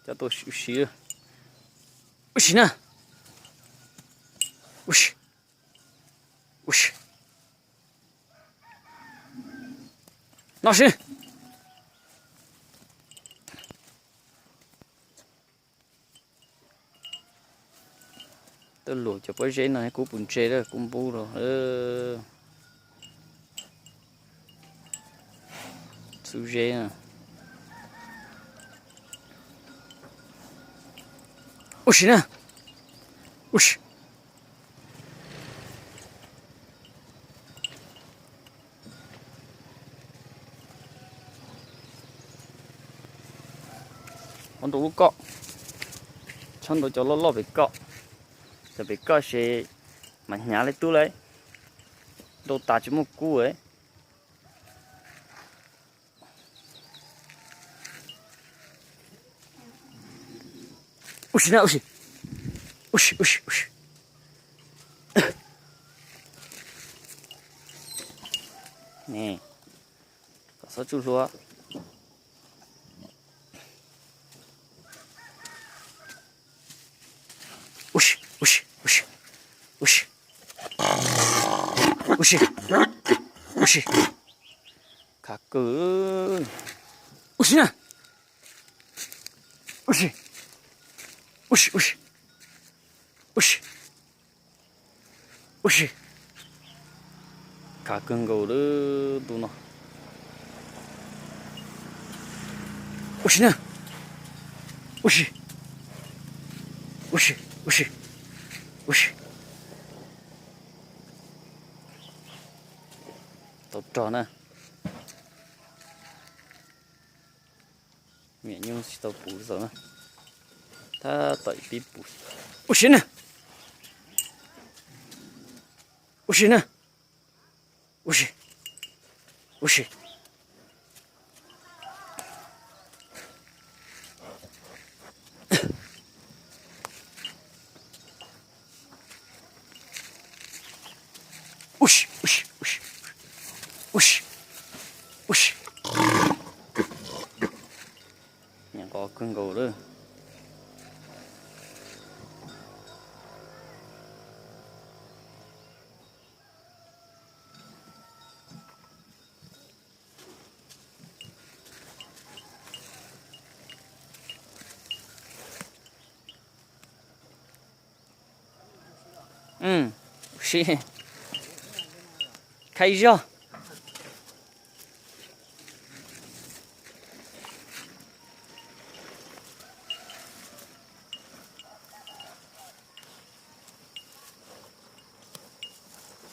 Cov tuaj ua si, ua si na. Ua si, ua si. No si. Tuaj luam cov pob zeb no kub pus ntse lawm, kub npub rau. Xub zeb. Ua si na. Ua si. Ua nrau lub koj, txhob nrau cov loj loj pem koj, cov pem koj se mas hnyav li tub lawm, nrau tas tsis muaj kub lawm. Ua si na, ua si. Ua si, ua si, ua si. Ne, kom txhob tsuj hlua. Ua si, ua si, ua si, ua si, ua si, ua si. Khav kawg. Ua si na. Ua si, ua si, ua si, ua si, ua si. Khav kawg nkaus lawm ntu no. Ua si na. Ua si, ua si, ua si, ua si. Tau rog na. Niam nyuj tsis tau puv xaus na. Tab tom pib puv. Ua si na. Ua si na. Ua si. Ua si. Ua si, ua si, ua si, ua si, ua si. Niam nqos kawg nkaus lawm. Ua si. Khav ib zog.